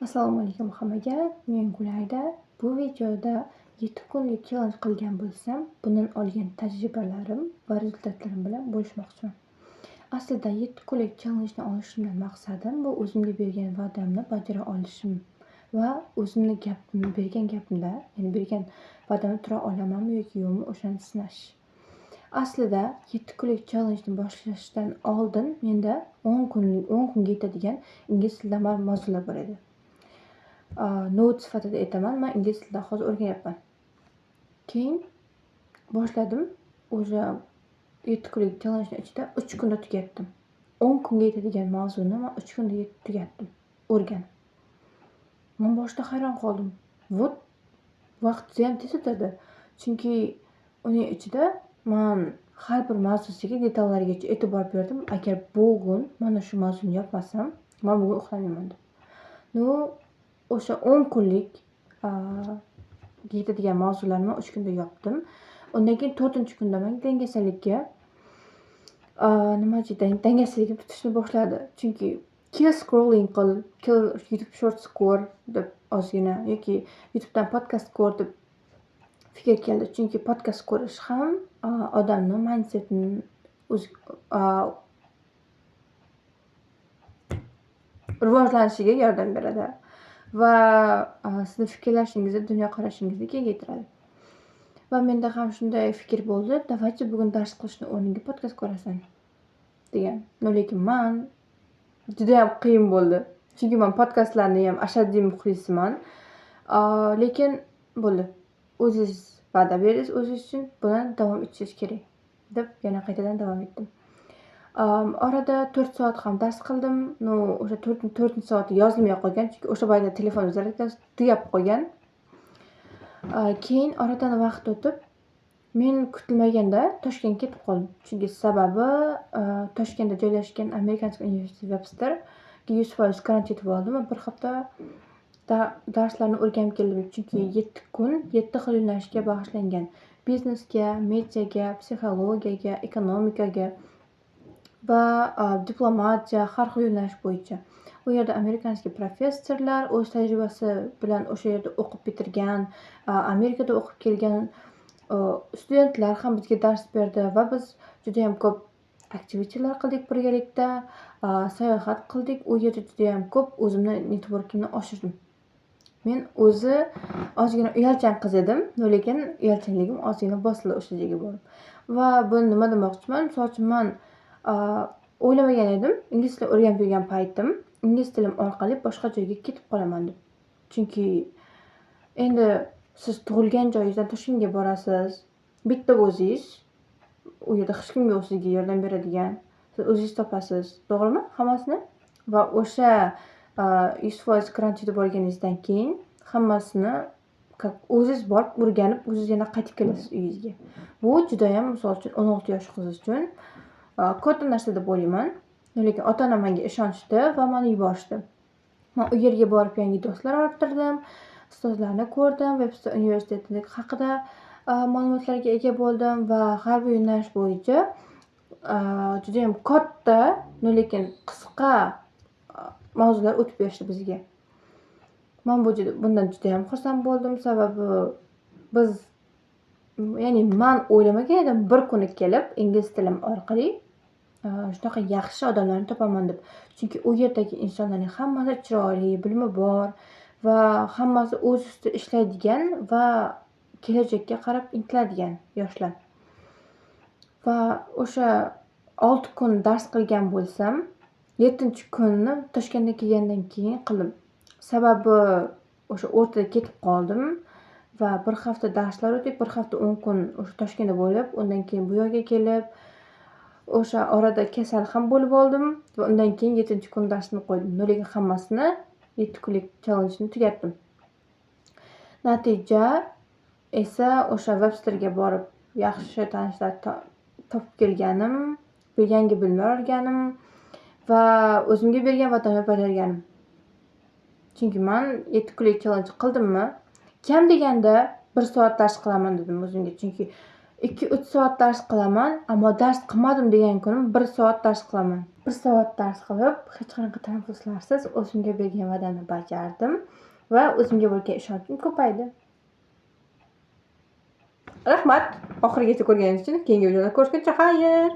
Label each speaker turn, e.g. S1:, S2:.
S1: Assalomu alaykum hammaga. Men Gulayda. Bu videoda 7 kunlik challenge qilgan bo'lsam, bundan olgan tajribalarim va результат larim bilan bo'lishmoqchiman. Aslida 7 kunlik challenjni olishimdan maqsadim bu o'zimga bergan va'damni bajara olishim va o'zimni gapimni bergan gapimda, ya'ni bergan va'damda tura olamanmi yoki yo'qmi, o'shani sinash. Aslida 7 kunlik challenjni boshlashdan oldin menda 10 kun 10 kunga yetadigan ingliz tilidan mavzular bor edi. Note sifatida aytaman, man ingliz tilida hozir o'rganyapman. Keyin boshladim. O'sha 7 kunlik challenjni ichida 3 kunda tugatdim. 10 kunga yetadigan mavzuni man 3 kunda tugatdim, o'rganib. Man boshida hayron qoldim. Вот, vaqt judayam tez o'tadi. Chunki uning ichida man har bir mavzusiga detallarigacha e'tibor berdim. Agar bugun mana shu mavzuni yopmasam, man bugun uxlamayman deb. Ну, o'sha 10 kunlik yetadigan mavzularni man 3 kunda yopdim. Undan keyin 4-kunda man dangasalikka, nima deydi, dangasaligim tutishni boshladi. Chunki kel, scrolling qil, kel, YouTube Shorts ko'r deb ozgina yoki YouTubedan podkast ko'r deb fikr keldi. Chunki podkast ko'rish ham odamni mindsetini rivojlanishiga yordam beradi va sizni fikrlashingizni, dunyoqarashingizni kengaytiradi. Va menda ham shunday fikr bo'ldi: "Давайте bugun dars qilishni o'rniga podkast ko'rasan", degan. Но lekin man judayam qiyin bo'ldi. Chunki man podkastlarni ham ashaddiy muxlisiman. Lekin bo'ldi. O'zingiz va'da berdingiz o'zingiz uchun, buni davom etishingiz kerak, deb yana qaytadan davom etdim. Orada 4 soat ham dars qildim. Но o'sha 4-soati yozilmay qolgan, chunki o'sha paytda telefonim зарядка si tugab qolgan. Keyin oradan vaqt o'tib, men kutilmaganda Toshkentga ketib qoldim. Chunki sababi Toshkentda joylashgan Американский universitet Websterga 100% grant yutib oldim va bir hafta darslarni o'rganib keldim. Chunki 7 kun 7 xil yo'nalishga bag'ishlangan: biznesga, mediaga, psixologiyaga, ekonomikaga va diplomatiya, har xil yo'nalish bo'yicha. U yerda американский professorlar o'z tajribasi bilan o'sha yerda o'qib bitirgan, Amerikada o'qib kelgan studentlar ham bizga dars berdi va biz judayam ko'p activitylar qildik birgalikda, sayohat qildik. U yerda judayam ko'p o'zimni networkimni oshirdim. Men o'zi ozgina uyalchan qiz edim, lekin uyalchanligim ozgina bosildi o'sha joyga borib. Va buni nima demoqchiman? Misol uchun, man o'ylamagan edim, ingliz tilini o'rganib yurgan paytim ingliz tilim orqali boshqa joyga ketib qolaman deb. Chunki endi siz tug'ilgan joyingizdan Toshkentga borasiz, bitta o'zingiz, u yerda hech kim yo'q sizga yordam beradigan. Siz o'zingiz topasiz, to'g'rimi, hammasini? Va o'sha 100% grant yutib olganingizdan keyin hammasini как o'zingiz borib o'rganib, o'zingiz yana qaytib kelasiz uyingizga. Bu judayam, misol uchun, 16 yosh qiz uchun katta narsa deb o'ylayman. Lekin ota-onam menga ishonishdi va mani yuborishdi. Man u yerga borib yangi do'stlar orttirdim, ustozlarni ko'rdim, Webster universiteti haqida ma'lumotlarga ega bo'ldim va har bir yo'nalish bo'yicha judayam katta, lekin qisqa mavzular o'tib berishdi bizga. Man bu juda bundan judayam xursand bo'ldim. Sababi biz, ya'ni man o'ylamagan edim bir kuni kelib ingliz tilim orqali shunaqa yaxshi odamlarni topaman deb. Chunki u yerdagi insonlarning hammasi chiroyli, bilimi bor va hammasi o'z ustida ishlaydigan va kelajakka qarab intiladigan yoshlar. Va o'sha 6 kun dars qilgan bo'lsam, 7-kunni Toshkentga kelgandan keyin qildim. Sababi o'sha o'rtada ketib qoldim va bir hafta darslar o'tib, bir hafta 10 kun o'sha Toshkentda bo'lib, undan keyin bu yoqqa kelib, o'sha orada kasal ham bo'lib oldim va undan keyin 7-kun darsni qo'ydim. Lekin hammasini 7 kunlik challenjni tugatdim. Natija esa o'sha Websterga borib yaxshi tanishlar topib kelganim, yangi bilimlar olganim va o'zimga bergan va'damni bajarganim. Chunki man 7 kunlik challenge qildimmi, kam deganda 1 soat dars qilaman dedim o'zimga. Chunki 2-3 soat dars qilaman, ammo dars qilmadim degan kunim 1 soat dars qilaman. 1 soat dars qilib, hech qanaqa tanaffuslarsiz o'zimga bergan va'damni bajardim va o'zimga bo'lgan ishonchim ko'paydi. Rahmat oxirigacha ko'rganingiz uchun. Keyingi videoda ko'rishguncha xayr.